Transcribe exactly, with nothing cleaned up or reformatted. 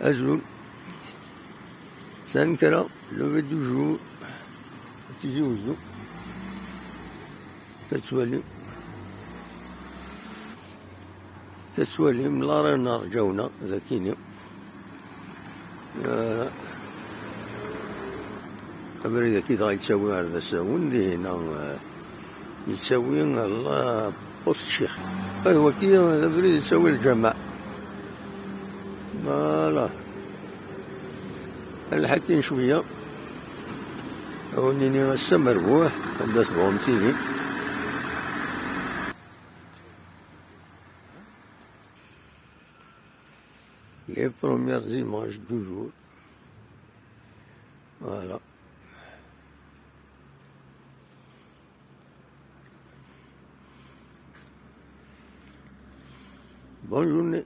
Azul. Tankra, lever du jour. Tizi Wezzu. Tettwali. Tettwalim, la rana rǧawna, dakini. Ah, abrid-agi dɣa yettawi ar d asawen, dihina, ah, yettawi la post Ccix. Ad waki, abrid yettawi lǧameɛ. Voilà. Lḥakin cwiya. Ad wen-nini ass amerbuḥ, anda tebɣum tili. Les premières images du jour. Voilà. Bonne journée.